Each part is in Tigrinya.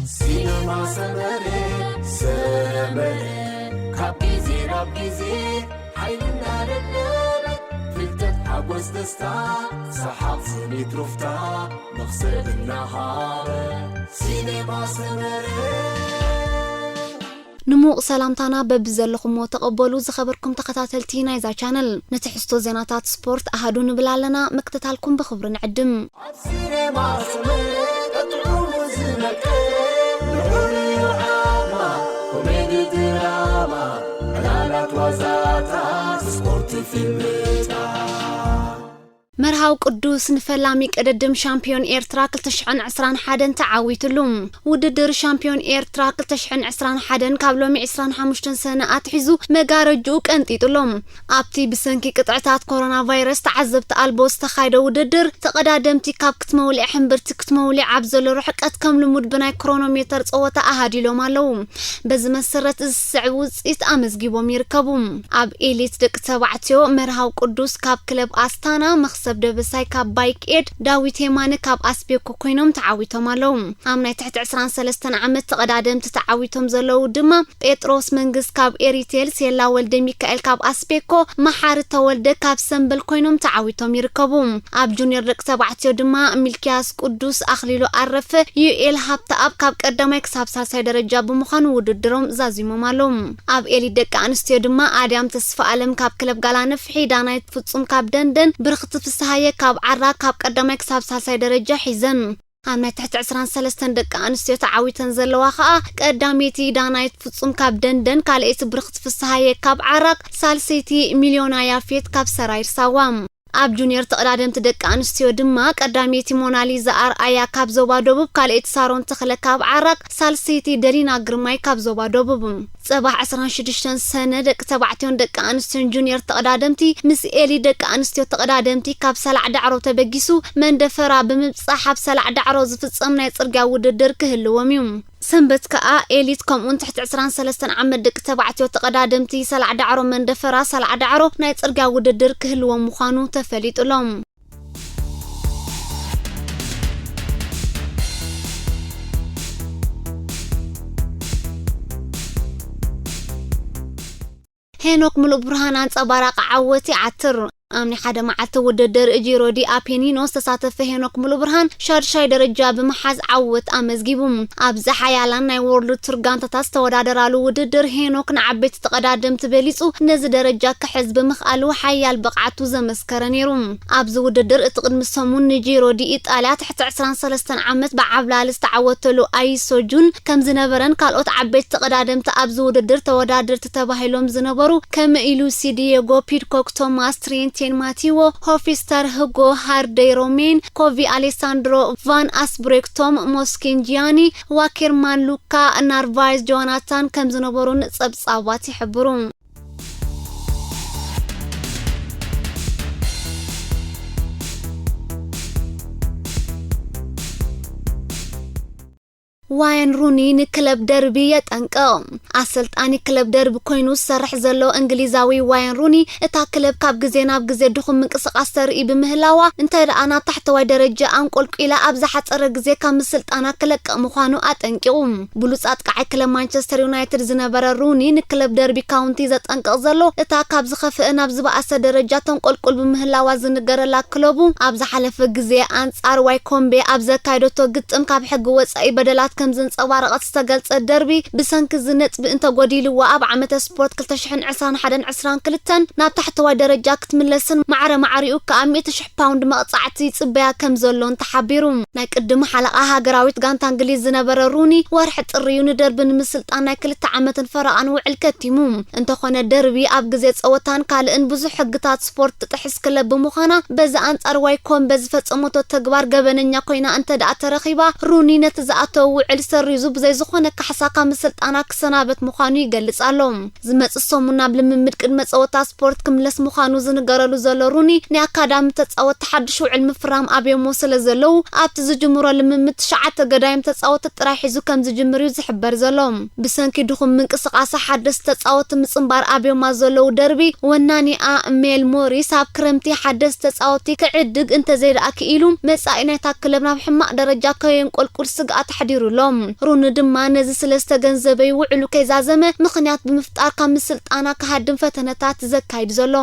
ሲነማ ሰመረ፣ ሰመረ፣ ካብ ግዜ ናብ ግዜ ሓይልና ደደበ፣ ፍልጠት፣ ሓጎስ፣ ደስታ፣ ሰሓቕ፣ ስኒት፣ ሩፍታ፣ መኽሰብ እናሃበ። ሲነማ ሰመረ። ንምዉቕ ሰላምታና በብዘለኹሞ ተቐበሉ። ዝኸበርኩም ተኸታተልቲ ናይዛ ቻነል፣ ንትሕዝቶ ዜናታት ስፖርት ኣሃዱ ንብል ኣለና። ምክትታልኩም ብኽብሪ ንዕድም። ኣብ ሲኔማ ሰመረ፣ ጥዑሙ ዝመቀ፣ ልዑል እዩ ዓቕማ፣ ኮሜዲ ድራማ፣ ዕላላት ዋዛታት፣ ስፖርት ፊልምታት። መርሃዊ ቅዱስ ንፈላሚ ቅድድም ሻምፒዮን ኤርትራ ክልተ ሽሕን ዕስራን ሓደን ተዓዊትሉ። ውድድር ሻምፒዮን ኤርትራ ክልተ ሽሕን ዕስራን ሓደን ካብ ሎሚ ዕስራን ሓሙሽተን ሰነ ኣትሒዙ መጋረጅኡ ቀንጢጡሎም። ኣብቲ ብሰንኪ ቅጥዕታት ኮሮና ቫይረስ ተዓዘብቲ ኣልቦ ዝተኻየደ ውድድር፣ ተቐዳደምቲ ካብ ክትመውሊዕ ሕምብርቲ ክትመውሊዕ ኣብ ዘሎ ርሕቀት ከም ልሙድ ብናይ ክሮኖሜተር ጸወታ ኣሃዲሎም ኣለዉ። በዚ መሰረት፣ እዚ ዝስዕብ ውጽኢት ኣመዝጊቦም ይርከቡ። ኣብ ኤሊት ደቂ ተባዕትዮ፣ መርሃዊ ቅዱስ ካብ ክለብ ኣስታና፣ መኽሰብ ደበሳይ ካብ ባይክ ኤድ፣ ዳዊት የማነ ካብ ኣስቤኮ ኮይኖም ተዓዊቶም ኣለዉ። ኣብ ናይ ትሕቲ ዕስራን ሰለስተን ዓመት ተቐዳደምቲ ተዓዊቶም ዘለዉ ድማ፣ ጴጥሮስ መንግስት ካብ ኤሪቴል፣ ሴላ ወልደ ሚካኤል ካብ ኣስቤኮ፣ መሓሪ ተወልደ ካብ ሰምበል ኮይኖም ተዓዊቶም ይርከቡ። ኣብ ጁኒየር ደቂ ተባዕትዮ ድማ፣ ሚልኪያስ ቅዱስ፣ ኣኽሊሉ ኣረፈ፣ ዩኤል ሃብተኣብ ካብ ቀዳማይ ክሳብ ሳልሳይ ደረጃ ብምዃን ውድድሮም ዛዚሞም ኣለዉ። ኣብ ኤሊት ደቂ ኣንስትዮ ድማ፣ ኣድያም ተስፋ ኣለም ካብ ክለብ ጋላ ነፍሒ፣ ዳናይት ፍጹም ካብ ደንደን፣ ብርኽቲ ፍስሃየ ካብ ዓራ ካብ ቀዳማይ ክሳብ ሳልሳይ ደረጃ ሒዘን። ኣብ ናይ ትሕቲ ዕስራን ሰለስተን ደቂ ኣንስትዮ ተዓዊተን ዘለዋ ኸኣ፣ ቀዳመይቲ ዳናይት ፍጹም ካብ ደንደን፣ ካልኣይቲ ብርኽቲ ፍስሃየ ካብ ዓራግ፣ ሳልሰይቲ ሚልዮና ያፌት ካብ ሰራይር ሳዋ። ኣብ ጁኒየር ተቐዳደምቲ ደቂ ኣንስትዮ ድማ፣ ቀዳመይቲ ሞናሊዛ ኣርኣያ ካብ ዞባ ደቡብ፣ ካልኣይቲ ሳሮን ተኽለ ካብ ዓራግ፣ ሳልሰይቲ ደሊና ግርማይ ካብ ዞባ ደቡብ። ጸባሕ ዕስራን ሽዱሽተን ሰነ ደቂ ተባዕትዮን ደቂ ኣንስትዮን ጁኒየር ተቐዳደምቲ ምስ ኤሊ ደቂ ኣንስትዮ ተቐዳደምቲ ካብ ሰላዕ ዳዕሮ ተበጊሱ መንደፈራ ብምብጻሕ ኣብ ሰላዕ ዳዕሮ ዝፍጸም ናይ ጽርግያ ውድድር ክህልዎም እዩ። ሰንበት ከኣ ኤሊት ከምኡውን ትሕቲ ዕስራን ሰለስተን ዓመት ደቂ ተባዕትዮ ተቐዳደምቲ ሰላዕ ዳዕሮ መንደፈራ ሰላዕ ዳዕሮ ናይ ጽርግያ ውድድር ክህልዎም ምዃኑ ተፈሊጡሎም። ሄኖክ ሙሉእ ብርሃን ኣንጸባራቂ ዓወት ይዓትር። ኣብ ናይ ሓደ መዓልቲ ውድድር ጂሮ ዲ ኣፔኒኖ ዝተሳተፈ ሄኖክ ሙሉእ ብርሃን ሻድሻይ ደረጃ ብምሓዝ ዓወት ኣመዝጊቡ። ኣብዚ ሓያላን ናይ ዎርልድ ቱር ጋንታታት ዝተወዳደራሉ ውድድር ሄኖክ ንዓበይቲ ተቐዳደምቲ በሊጹ ነዚ ደረጃ ክሕዝ ብምኽኣሉ ሓያል ብቕዓቱ ዘመስከረ ነይሩ። ኣብዚ ውድድር እቲ ቅድሚ ሰሙን ንጂሮ ዲ ኢጣልያ ትሕቲ ዕስራን ሰለስተን ዓመት ብዓብላሊ ዝተዓወተሉ ኣይሶ ጁን ከም ዝነበረን ካልኦት ዓበይቲ ተቐዳደምቲ ኣብዚ ውድድር ተወዳደርቲ ተባሂሎም ዝነበሩ ከም ሉሲ ዲየጎ፣ ፒድኮክ ቶማስ፣ ትሬንቴን ማቲዎ፣ ሆፊስተር ህጎ፣ ሃርደይ ሮሜን፣ ኮቪ ኣሌሳንድሮ፣ ቫን ኣስብሬክቶም፣ ሞስኪን ጂያኒ፣ ዋኬርማን ሉካ፣ ናርቫይዝ ጆናታን ከም ዝነበሩን ጸብጻባት ይሕብሩ። ዋየን ሩኒ ንክለብ ደርቢ የጠንቅቕ። ኣሰልጣኒ ክለብ ደርቢ ኮይኑ ዝሰርሕ ዘሎ እንግሊዛዊ ዋየን ሩኒ፣ እታ ክለብ ካብ ግዜ ናብ ግዜ ድኹም ምንቅስቓስ ተርኢ ብምህላዋ፣ እንተ ደኣ ናብ ታሕተዋይ ደረጃ ኣንቆልቂላ ኣብ ዝሓጸረ ግዜ ካብ ምስልጣና ክለቅቕ ምዃኑ ኣጠንቂቑ። ብሉጽ ኣጥቃዓይ ክለብ ማንቸስተር ዩናይትድ ዝነበረ ሩኒ ንክለብ ደርቢ ካውንቲ ዘጠንቅቕ ዘሎ፣ እታ ካብ ዝኸፍአ ናብ ዝበኣሰ ደረጃ ተንቆልቁል ብምህላዋ ዝንገረላ ክለቡ፣ ኣብ ዝሓለፈ ግዜ ኣንጻር ዋይኮምቤ ኣብ ዘካየደቶ ግጥም ካብ ሕጊ ወጻኢ በደላት ከም ዘንጸባረቐት ዝተገልጸ ደርቢ፣ ብሰንኪ እዚ ነጥቢ እንተጎዲልዋ ኣብ ዓመተ ስፖርት ክልተ ሽሕን ዕስራን ሓደን ዕስራን ክልተን ናብ ታሕተዋይ ደረጃ ክትምለስን ማዕረ ማዕሪኡ ከኣ ሚእቲ ሽሕ ፓውንድ መቕጻዕቲ ይጽበያ ከም ዘሎን ተሓቢሩ። ናይ ቅድሚ ሓለቓ ሃገራዊት ጋንታ እንግሊዝ ዝነበረ ሩኒ፣ ወርሒ ጥሪ እዩ ንደርቢ ንምስልጣን ናይ ክልተ ዓመትን ፈረቓን ውዕል ከቲሙ። እንተኾነ ደርቢ ኣብ ግዜ ጸወታን ካልእን ብዙሕ ሕግታት ስፖርት ትጥሕስ ክለብ ብምዃና፣ በዚ ኣንጻር ዋይኮምበ ዝፈጸመቶ ተግባር ገበነኛ ኮይና እንተ ደኣ ተረኺባ፣ ሩኒ ነቲ ዝኣተወ ውዕል ሰሪዙ ብዘይ ዝኾነ ካሕሳ ካብ ምስልጣና ክሰናበት ምዃኑ ይገልጽ ኣሎ። ዝመጽእ ሰሙን ናብ ልምምድ ቅድመ ጸወታ ስፖርት ክምለስ ምዃኑ ዝንገረሉ ዘሎ ሩኒ፣ ናይ ኣካዳሚ ተጻወትቲ ሓድሽ ውዕል ምፍራም ኣብዮሞ ስለ ዘለዉ፣ ኣብቲ ዝጅምሮ ልምምድ ትሽዓተ ገዳይም ተጻወትቲ ጥራይ ሒዙ ከም ዝጅምር እዩ ዝሕበር ዘሎ። ብሰንኪ ድኹም ምንቅስቓስ ሓደስቲ ተጻወትቲ ምጽንባር ኣብዮማ ዘለዉ ደርቢ፣ ወናኒኣ ሜል ሞሪስ ኣብ ክረምቲ ሓደስቲ ተጻወትቲ ክዕድግ እንተዘይደኣ ክኢሉ፣ መጻኢ ናይታ ክለብ ናብ ሕማቕ ደረጃ ከየንቆልቁል ስግኣት ኣሕዲሩሉ ሎም። ሩኒ ድማ ነዚ ስለ ዝተገንዘበ እዩ ውዕሉ ከይዛዘመ ምኽንያት ብምፍጣር ካብ ምስልጣና ክሃድም ፈተነታት ዘካይድ ዘሎ።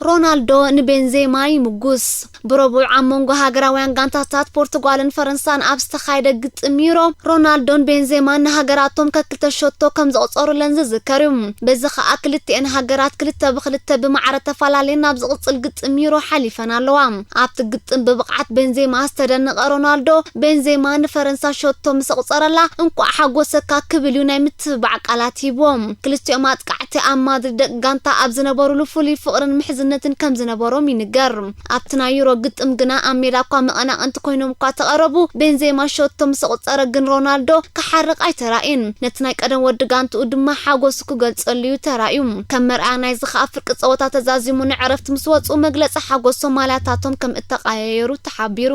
ሮናልዶ ንቤንዜማ ይምጉስ። ብረቡዕ ኣብ መንጎ ሃገራውያን ጋንታታት ፖርቱጋልን ፈረንሳን ኣብ ዝተኻየደ ግጥም ዩሮ፣ ሮናልዶን ቤንዜማን ንሃገራቶም ከክልተ ሸቶ ከም ዘቑጸሩለን ዝዝከር እዩ። በዚ ኸኣ ክልቲኤን ሃገራት ክልተ ብክልተ ብማዕረ ተፈላለየን ናብ ዝቕጽል ግጥም ዩሮ ሓሊፈን ኣለዋ። ኣብቲ ግጥም ብብቕዓት ቤንዜማ ዝተደነቐ ሮናልዶ፣ ቤንዜማ ንፈረንሳ ሸቶ ምስ ኣቑጸረላ፣ "እንቋዕ ሓጎሰካ" ክብል እዩ ናይ ምትብባዕ ቃላት ሂብዎም። ክልቲኦም ኣጥቃዕቲ ኣብ ማድሪድ ደቂ ጋንታ ኣብ ዝነበሩሉ ፍሉይ ፍቕርን ምሕዝነትን ከም ዝነበሮም ይንገር። ኣብቲ ናይ ዩሮ ግጥም ግና ኣብ ሜዳ እኳ መቐናቕንቲ ኮይኖም እኳ ተቐረቡ፣ ቤንዜማ ሸቶ ምስ ኣቑጸረ ግን ሮናልዶ ክሓርቕ ኣይተራእየን። ነቲ ናይ ቀደም ወዲ ጋንትኡ ድማ ሓጎሱ ክገልጸሉ እዩ ተራእዩ። ከም መርኣያ ናይዚ ኸኣ ፍርቂ ጸወታ ተዛዚሙ ንዕረፍቲ ምስ ወጹ መግለጺ ሓጎሶም ማልያታቶም ከም እተቐያየሩ ተሓቢሩ።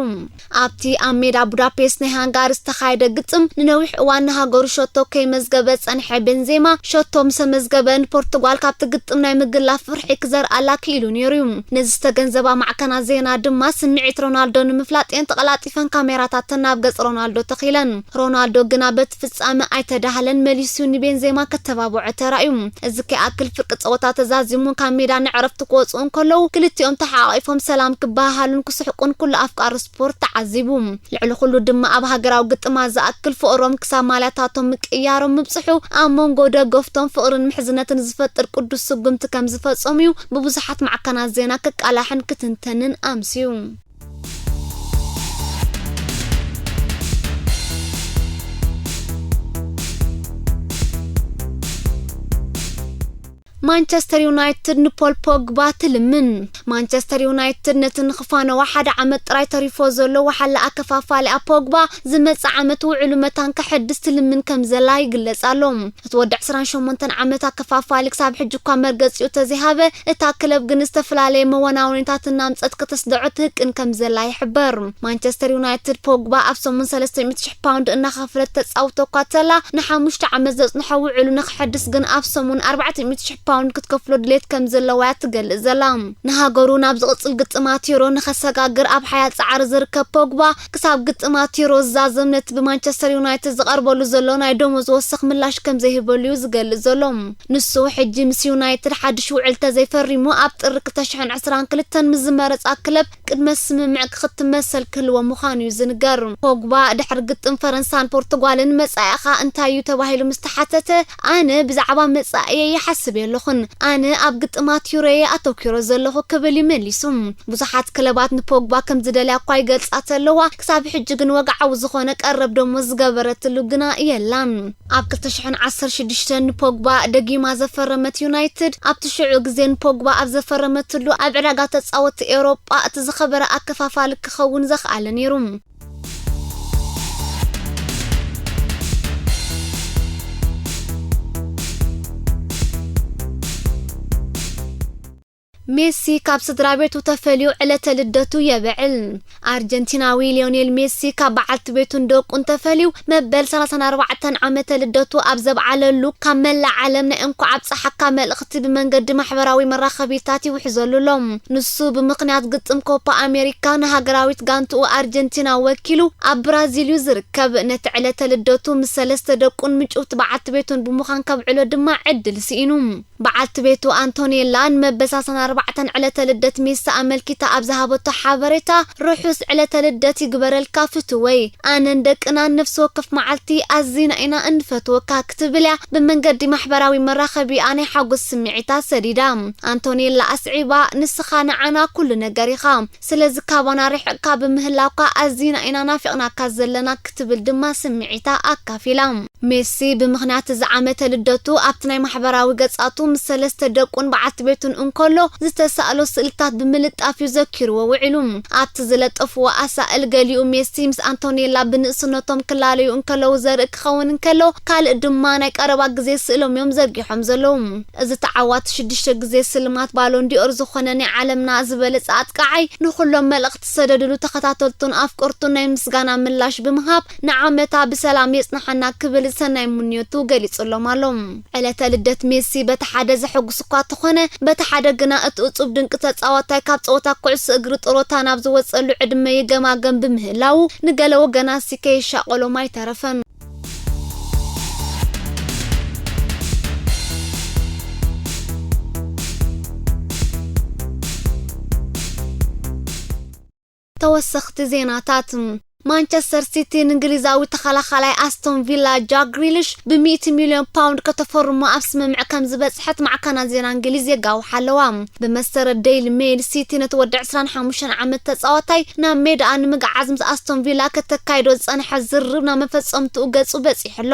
ኣብቲ ኣብ ሜዳ ቡዳፔስት ናይ ሃንጋሪ ዝተኻየደ ግጥም ንነዊሕ እዋን ንሃገሩ ሸቶ ከይመዝገበ ጸንሐ ቤንዜማ ሸቶ ምስ ኣመዝገበ ንፖርቱጋል ካብቲ ግጥም ናይ ምግላፍ ፍርሒ ክዘርኣላ ክኢሉ ነይሩ እዩ። ነዚ ዝተገንዘባ ማዕከናት ዜና ድማ ስምዒት ሮናልዶ ንምፍላጥ እየን ተቐላጢፈን ካሜራታተን ናብ ገጽ ሮናልዶ ተኺለን። ሮናልዶ ግና በቲ ፍጻመ ኣይተዳህለን መሊሱ ንቤንዜማ ከተባብዖ ተራእዩ። እዚ ከይኣክል ፍርቂ ጸወታ ተዛዚሙ ካብ ሜዳ ንዕረፍቲ ክወጽኡ እንከለዉ ክልቲኦም ተሓቋቒፎም ሰላም ክበሃሃሉን ክስሕቁን ኩሉ ኣፍቃሪ ስፖርት ተዓዚቡ። ልዕሊ ኩሉ ድማ ኣብ ሃገራዊ ግጥማት ዝኣክል ፍቕሮም ክሳብ ማልያታቶም ምቅያሮም ምብጽሑ ኣብ መንጎ ደገፍቶም ፍቕርን ምሕዝነትን ዝፈጥር ቅዱስ ስጉምቲ ከም ዝፈጸሙ እዩ ብብዙሓት ማዕከናት ዜና ክቃላሕን ክትንተንን ኣምስዩ። ማንቸስተር ዩናይትድ ንፖል ፖግባ ትልምን። ማንቸስተር ዩናይትድ ነቲ ንክፋነዋ ሓደ ዓመት ጥራይ ተሪፎ ዘሎ ወሓለ ኣከፋፋሊኣ ፖግባ ዝመጽእ ዓመት ውዕሉ መታን ከሐድስ ትልምን ከም ዘላ ይግለጽ ኣሎ። እቲ ወዲ ዕስራን ሸሞንተን ዓመት ኣከፋፋሊ ክሳብ ሕጂ እኳ መርገጺኡ ተዘይሃበ፣ እታ ክለብ ግን ዝተፈላለየ መወናወኒታት እናምጸት ከተስድዖ ትህቅን ከም ዘላ ይሕበር። ማንቸስተር ዩናይትድ ፖግባ ኣብ ሰሙን ሰለስተ ሚእቲ ሺሕ ፓውንድ እናኸፈለት ተጻውቶ እኳ ተላ፣ ንሓሙሽተ ዓመት ዘጽንሖ ውዕሉ ንክሐድስ ግን ኣብ ሰሙን ኣርባዕተ ሚእቲ ሺሕ ፓውንድ ክትከፍሎ ድሌት ከም ዘለዋ እያ ትገልጽ ዘላ። ንሃገሩ ናብ ዝቕጽል ግጥማት ዩሮ ንኸሰጋግር ኣብ ሓያል ጻዕሪ ዝርከብ ፖግባ፣ ክሳብ ግጥማት ዩሮ ዝዛዘም ነቲ ብማንቸስተር ዩናይትድ ዝቐርበሉ ዘሎ ናይ ደሞዝ ወሰኽ ምላሽ ከም ዘይህበሉ እዩ ዝገልጽ ዘሎ። ንሱ ሕጂ ምስ ዩናይትድ ሓድሽ ውዕል ተዘይፈሪሙ ኣብ ጥሪ ክልተ ሽሕን ዕስራን ክልተን ምስ ዝመረጻ ክለብ ቅድመ ስምምዕ ክኽትም መሰል ክህልዎ ምዃኑ እዩ ዝንገር። ፖግባ ድሕሪ ግጥም ፈረንሳን ፖርቱጋልን መጻኢኻ እንታይ እዩ ተባሂሉ ምስ ተሓተተ፣ ኣነ ብዛዕባ መጻኢየ ይሓስብ የለኹን። ኣነ ኣብ ግጥማት ዩሮየ ኣተኲሮ ዘለኹ ክብል እዩ መሊሱ። ብዙሓት ክለባት ንፖግባ ከም ዝደልያ እኳ ይገልጻ ተለዋ፣ ክሳብ ሕጂ ግን ወግዓዊ ዝኾነ ቀረብ ደሞዝ ዝገበረትሉ ግና የላን። ኣብ ክልተ ሽሕን ዓሰርተ ሽዱሽተን ንፖግባ ደጊማ ዘፈረመት ዩናይትድ፣ ኣብቲ ሽዑ ግዜ ንፖግባ ኣብ ዘፈረመትሉ ኣብ ዕዳጋ ተጻወትቲ ኤውሮጳ እቲ ዝኸበረ ኣከፋፋሊ ክኸውን ዘኽኣለ ነይሩ። ሜሲ ካብ ስድራ ቤቱ ተፈልዩ ዕለተ ልደቱ የብዕል። ኣርጀንቲናዊ ሊዮኔል ሜሲ ካብ በዓልቲ ቤቱን ደቁን ተፈልዩ መበል ሰላሳን ኣርባዕተን ዓመተ ልደቱ ኣብ ዘብዓለሉ ካብ መላእ ዓለም ናይ እንኳዕ ኣብፀሓካ መልእኽቲ ብመንገዲ ማሕበራዊ መራኸቢታት ይውሕዘሉ ኣሎ። ንሱ ብምኽንያት ግጥም ኮፓ ኣሜሪካ ንሃገራዊት ጋንትኡ ኣርጀንቲና ወኪሉ ኣብ ብራዚል እዩ ዝርከብ። ነቲ ዕለተ ልደቱ ምስ ሰለስተ ደቁን ምጭውቲ በዓልቲ ቤቱን ብምዃን ከብዕሎ ድማ ዕድል ስኢኑ። በዓልቲ ቤቱ ኣንቶኔላ ንመበል ሰላሳን ኣርባዕተን ዕለተ ልደት ሜሲ ኣመልኪታ ኣብ ዝሃበቶ ሓበሬታ፣ "ርሑስ ዕለተ ልደት ይግበረልካ ፍትወይ። ኣነን ደቅናን ነፍሲ ወከፍ መዓልቲ ኣዚና ኢና እንፈትወካ" ክትብል እያ ብመንገዲ ማሕበራዊ መራኸቢኣ ናይ ሓጎስ ስምዒታ ሰዲዳ። ኣንቶኔላ ኣስዒባ፣ "ንስኻ ንዓና ኩሉ ነገር ኢኻ። ስለዚ ካባና ርሒቕካ ብምህላውካ ኣዚና ኢና ናፊቕናካ ዘለና" ክትብል ድማ ስምዒታ ኣካፊላ። ሜሲ ብምኽንያት እዚ ዓመተ ልደቱ ኣብቲ ናይ ማሕበራዊ ገጻቱ ምስ ሰለስተ ደቁን በዓልቲ ቤቱን እንከሎ ዝተሳእሎ ስእልታት ብምልጣፍ እዩ ዘኪርዎ ውዒሉ። ኣብቲ ዝለጠፍዎ ኣሳእል ገሊኡ ሜሲ ምስ ኣንቶኔላ ብንእስነቶም ክላለዩ እንከለዉ ዘርኢ ክኸውን እንከሎ፣ ካልእ ድማ ናይ ቀረባ ግዜ ስእሎም እዮም ዘርጊሖም ዘለዉ። እዚ ተዓዋቲ ሽዱሽተ ግዜ ስልማት ባሎን ዲኦር ዝኾነ ናይ ዓለምና ዝበለጸ ኣጥቃዓይ ንኹሎም መልእኽቲ ዝሰደድሉ ተኸታተልቱን ኣፍቀርቱን ናይ ምስጋና ምላሽ ብምሃብ ንዓመታ ብሰላም የጽንሓና ክብል ሰናይ ምንዮቱ ገሊጹሎም ኣሎ። ዕለተ ልደት ሜሲ በቲ ሓደ ዘሐጉስ እኳ ተኾነ፣ በቲ ሓደ ግና እቲ እጹብ ድንቂ ተጻዋታይ ካብ ጸወታ ኩዕሶ እግሪ ጥሮታ ናብ ዝወጸሉ ዕድመ ይገማገም ብምህላዉ ንገለ ወገናትሲ ከይሻቐሎም ኣይተረፈን። ተወሰኽቲ ዜናታት። ማንቸስተር ሲቲ ንእንግሊዛዊ ተኸላኻላይ ኣስቶን ቪላ ጃክ ግሪሊሽ ብሚእቲ ሚልዮን ፓውንድ ከተፈርሞ ኣብ ስምምዕ ከም ዝበጽሐት ማዕከናት ዜና እንግሊዝ የጋውሓ ኣለዋ። ብመሰረት ዴይሊ ሜይል፣ ሲቲ ነቲ ወዲ ዕስራን ሓሙሽተን ዓመት ተጻዋታይ ናብ ሜዳኣ ንምግዓዝ ምስ ኣስቶን ቪላ ከተካይዶ ዝጸንሐ ዝርርብ ናብ መፈጸምትኡ ገጹ በጺሑ ኣሎ።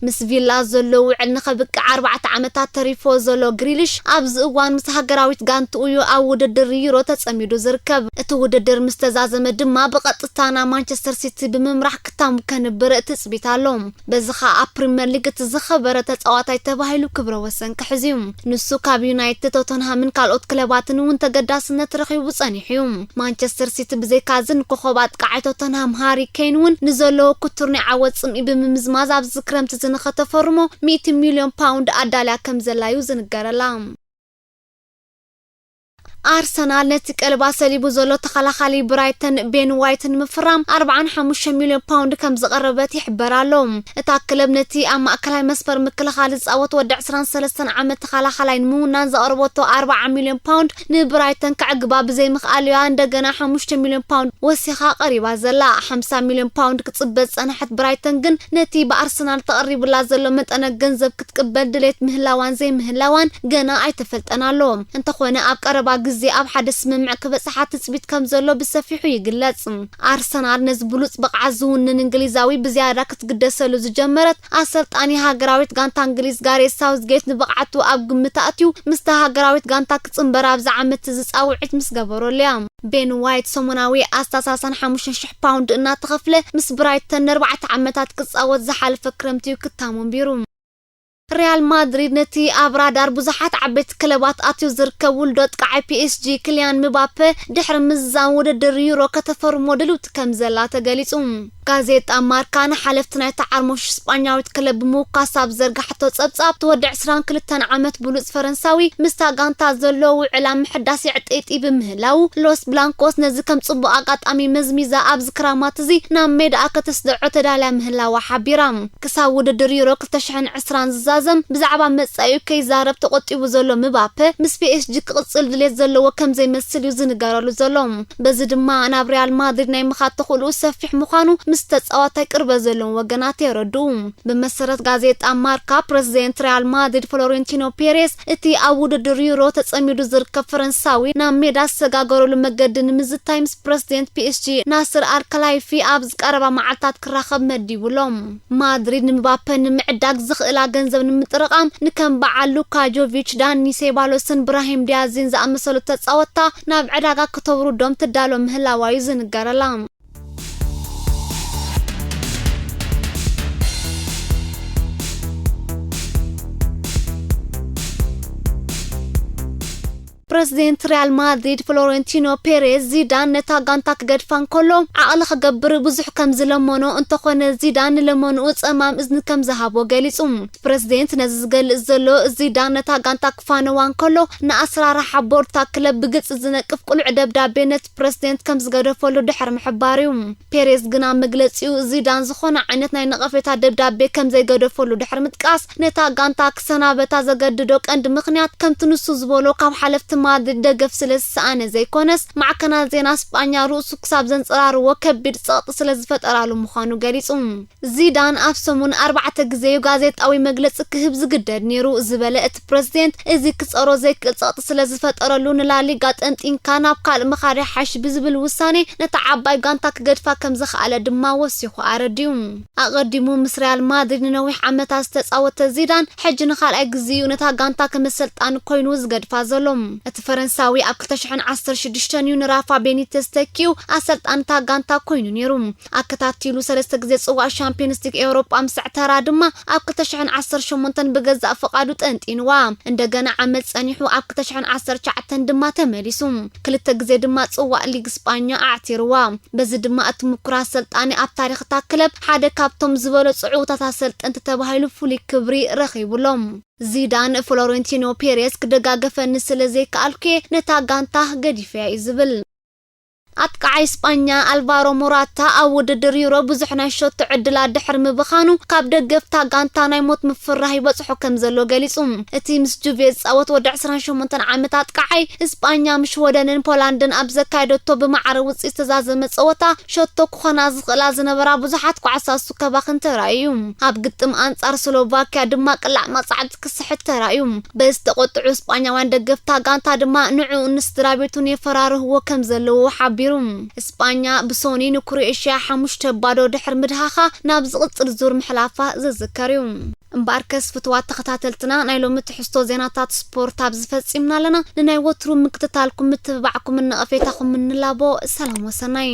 ምስ ቪላ ዘሎ ውዕል ንኸብቅዕ ኣርባዕተ ዓመታት ተሪፎ ዘሎ ግሪሊሽ፣ ኣብዚ እዋን ምስ ሃገራዊት ጋንትኡ እዩ ኣብ ውድድር ዩሮ ተጸሚዱ ዝርከብ። እቲ ውድድር ምስ ተዛዘመ ድማ ብቐጥታ ናብ ማንቸስተር ሲቲ ብምምራሕ ክታሙ ከንብር ትጽቢት ኣሎ። በዚ ኸኣ ኣብ ፕሪምየር ሊግ እቲ ዝኸበረ ተጻዋታይ ተባሂሉ ክብረ ወሰን ክሕዝ እዩ። ንሱ ካብ ዩናይትድ፣ ቶተንሃምን ካልኦት ክለባትን እውን ተገዳስነት ረኺቡ ጸኒሑ እዩ። ማንቸስተር ሲቲ ብዘይካዚ ንኮኸብ ኣጥቃዓይ ቶተንሃም ሃሪ ኬን እውን ንዘለዎ ክቱር ናይ ዓወት ጽምኢ ብምምዝማዝ ኣብዚ ክረምቲ እዚ ንኸተፈርሞ ሚእቲ ሚልዮን ፓውንድ ኣዳልያ ከም ዘላ እዩ ዝንገረላ። ኣርሰናል ነቲ ቀልባ ሰሊቡ ዘሎ ተኸላኻሊ ብራይተን ቤን ዋይት ንምፍራም ኣርባዓን ሓሙሽተ ሚልዮን ፓውንድ ከም ዝቐረበት ይሕበር ኣሎ። እታ ክለብ ነቲ ኣብ ማእከላይ መስመር ምክልኻል ዝጻወት ወዲ ዕስራን ሰለስተን ዓመት ተኸላኻላይ ንምውናን ዘቕረበቶ ኣርብዓ ሚልዮን ፓውንድ ንብራይተን ከዕግባ ብዘይምኽኣሉ እያ እንደገና ሓሙሽተ ሚልዮን ፓውንድ ወሲኻ ቀሪባ ዘላ። ሓምሳ ሚልዮን ፓውንድ ክጽበ ዝጸንሐት ብራይተን ግን ነቲ ብኣርሰናል ተቐሪቡላ ዘሎ መጠነ ገንዘብ ክትቅበል ድሌት ምህላዋን ዘይምህላዋን ገና ኣይተፈልጠን ኣሎ። እንተኾነ ኣብ ቀረባ ግዜ ኣብ ሓደ ስምምዕ ክበጽሓ ትጽቢት ከም ዘሎ ብሰፊሑ ይግለጽ። ኣርሰናል ነዚ ብሉጽ ብቕዓት ዝውንን እንግሊዛዊ ብዝያዳ ክትግደሰሉ ዝጀመረት ኣሰልጣኒ ሃገራዊት ጋንታ እንግሊዝ ጋሬት ሳውዝጌት ንብቕዓቱ ኣብ ግምት ኣእትዩ ምስታ ሃገራዊት ጋንታ ክጽንበር ኣብዚ ዓመት እዚ ጻውዒት ምስ ገበረሉ እያ። ቤን ዋይት ሰሙናዊ ኣስታት ሰላሳን ሓሙሽተን ሽሕ ፓውንድ እናተኸፍለ ምስ ብራይተን ንኣርባዕተ ዓመታት ክጻወት ዝሓለፈ ክረምቲ እዩ ክታሙ ኣንቢሩ። ሪያል ማድሪድ ነቲ ኣብ ራዳር ብዙሓት ዓበይቲ ክለባት ኣትዩ ዝርከብ ውልዶ ኣጥቃዓይ ፒ ኤስ ጂ ክልያን ምባፔ ድሕሪ ምዝዛም ውድድር ዩሮ ከተፈርሞ ድልውቲ ከም ዘላ ተገሊጹ። ጋዜጣ ማርካ ንሓለፍቲ ናይታ ዓርሞሽ ስጳኛዊት ክለብ ብምውካስ ኣብ ዘርጋሕቶ ጸብጻብ፣ እቲ ወዲ ዕስራን ክልተን ዓመት ብሉጽ ፈረንሳዊ ምስታ ጋንታ ዘሎ ውዕል ኣብ ምሕዳስ ይዕጠይጢ ብምህላው፣ ሎስ ብላንኮስ ነዚ ከም ጽቡቕ ኣጋጣሚ መዝሚዛ ኣብዚ ክራማት እዚ ናብ ሜዳኣ ከተስድዖ ተዳልያ ምህላዋ ሓቢራ። ክሳብ ውድድር ዩሮ ክልተ ሽሕን ዕስራን ዝዛዘም ብዛዕባ መጻኢኡ ከይዛረብ ተቖጢቡ ዘሎ ምባፔ፣ ምስ ፒ ኤስ ጂ ክቕጽል ድሌት ዘለዎ ከም ዘይመስል እዩ ዝንገረሉ ዘሎ። በዚ ድማ ናብ ሪያል ማድሪድ ናይ ምኻድ ተኽእልኡ ሰፊሕ ምዃኑ ምስ ተጻዋታይ ቅርበት ዘለዎም ወገናት የረድኡ። ብመሰረት ጋዜጣ ማርካ፣ ፕረዚደንት ሪያል ማድሪድ ፍሎሬንቲኖ ፔሬዝ፣ እቲ ኣብ ውድድር ዩሮ ተጸሚዱ ዝርከብ ፈረንሳዊ ናብ ሜዳ ዝሰጋገረሉ መገዲ ንምዝታይ ምስ ፕረዚደንት ፒ ኤስ ጂ ናስር ኣል ከላይፊ ኣብዚ ቀረባ መዓልታት ክራኸብ መዲቡ ኣሎ። ማድሪድ ንምባፔ ንምዕዳግ ዝኽእላ ገንዘብ ንምጥርቓም ንከም በዓል ሉካ ጆቪች፣ ዳኒ ሴባሎስን ብራሂም ዲያዝን ዝኣመሰሉ ተጻወትታ ናብ ዕዳጋ ክተውርዶም ትዳሎ ምህላዋ እዩ ዝንገረላ። ፕረዚደንት ሪያል ማድሪድ ፍሎሬንቲኖ ፔሬዝ፣ ዚዳን ነታ ጋንታ ክገድፋ እንከሎ ዓቕሊ ክገብር ብዙሕ ከም ዝለመኖ፣ እንተኾነ ዚዳን ንለመንኡ ጸማም እዝኒ ከም ዝሃቦ ገሊጹ። ፕረዚደንት ነዚ ዝገልጽ ዘሎ፣ ዚዳን ነታ ጋንታ ክፋነዋ እንከሎ ንኣሰራርሓ ቦርድ እታ ክለብ ብግልጺ ዝነቅፍ ቅሉዕ ደብዳቤ ነቲ ፕረዚደንት ከም ዝገደፈሉ ድሕሪ ምሕባር እዩ። ፔሬዝ ግን ኣብ መግለጺኡ ዚዳን ዝኾነ ዓይነት ናይ ነቐፌታ ደብዳቤ ከም ዘይገደፈሉ ድሕሪ ምጥቃስ፣ ነታ ጋንታ ክሰናበታ ዘገድዶ ቀንዲ ምኽንያት ከምቲ ንሱ ዝበሎ ካብ ሓለፍቲ ማድሪድ ደገፍ ስለ ዝሰኣነ ዘይኮነስ፣ ማዕከናት ዜና ስጳኛ ርእሱ ክሳብ ዘንጸራርዎ ከቢድ ጸቕጢ ስለ ዝፈጠራሉ ምዃኑ ገሊጹ። ዚዳን ኣብ ሰሙን ኣርባዕተ ግዜ እዩ ጋዜጣዊ መግለጺ ክህብ ዝግደድ ነይሩ ዝበለ እቲ ፕረዚደንት፣ እዚ ክጸሮ ዘይክእል ጸቕጢ ስለ ዝፈጠረሉ ንላሊጋ ጠንጢንካ ናብ ካልእ ምኻድ ይሓይሽ ብዝብል ውሳኔ ነታ ዓባይ ጋንታ ክገድፋ ከም ዝኸኣለ ድማ ወሲኹ ኣረዲኡ። ኣቐዲሙ ምስ ሪያል ማድሪድ ንነዊሕ ዓመታት ዝተጻወተ ዚዳን፣ ሕጂ ንኻልኣይ ግዜኡ ነታ ጋንታ ከም ኣሰልጣኒ ኮይኑ ዝገድፋ ዘሎ። እቲ ፈረንሳዊ ኣብ ክልተ ሽሕን ዓሰርተ ሽዱሽተን እዩ ንራፋ ቤኒተስ ተኪኡ ኣሰልጣኒ እታ ጋንታ ኮይኑ ነይሩ። ኣከታቲሉ ሰለስተ ግዜ ጽዋእ ሻምፒዮንስ ሊግ ኤውሮጳ ምስ ዕተራ ድማ ኣብ ክልተ ሽሕን ዓሰርተ ሸሞንተን ብገዛእ ፍቓዱ ጠንጢንዋ። እንደገና ዓመት ጸኒሑ ኣብ ክልተ ሽሕን ዓሰርተ ትሽዓተን ድማ ተመሊሱ። ክልተ ግዜ ድማ ጽዋእ ሊግ ስጳኛ ኣዕቲርዋ። በዚ ድማ እቲ ምኩር ኣሰልጣኒ ኣብ ታሪኽ እታ ክለብ ሓደ ካብቶም ዝበለጹ ዕዉታት ኣሰልጠንቲ ተባሂሉ ፍሉይ ክብሪ ረኺቡሎም። ዚዳን፣ ፍሎሬንቲኖ ፔሬዝ ክደጋገፈኒ ስለ ዘይከኣልኩ እየ ነታ ጋንታ ገዲፈያ እዩ ዝብል። ኣጥቃዓይ ስጳኛ ኣልቫሮ ሞራታ ኣብ ውድድር ዩሮ ብዙሕ ናይ ሸቶ ዕድላት ድሕሪ ምብኻኑ ካብ ደገፍታ ጋንታ ናይ ሞት ምፍርራህ ይበጽሖ ከም ዘሎ ገሊጹ። እቲ ምስ ጁቬ ዝጻወት ወዲ ዕስራን ሸሞንተን ዓመት ኣጥቃዓይ ስጳኛ ምስ ሽወደንን ፖላንድን ኣብ ዘካየደቶ ብማዕረ ውጽኢት ዝተዛዘመ ጸወታ ሸቶ ክኾና ዝኽእላ ዝነበራ ብዙሓት ኳዕሳሱ ከባኽን ተራእዩ። ኣብ ግጥም ኣንጻር ስሎቫኪያ ድማ ቅላዕ መቕጻዕቲ ክስሕት ተራእዩ። በዚ ተቖጥዑ ስጳኛውያን ደገፍታ ጋንታ ድማ ንዕኡ ንስድራ ቤቱን የፈራርህዎ ከም ዘለዉ ሓቢሩ። ስጳኛ ብሶኒ ንክሮኤሽያ ሓሙሽተ ባዶ ድሕሪ ምድሃኻ ናብ ዝቕጽል ዙር ምሕላፋ ዝዝከር እዩ። እምበኣርከስ ፍትዋት ተኸታተልትና ናይ ሎሚ ትሕዝቶ ዜናታት ስፖርት ኣብዚ ፈጺምና ኣለና። ንናይ ወትሩ ምክትታልኩም ምትብባዕኩምን ነቐፌታኹምን ንላቦ። ሰላም ወሰናይ።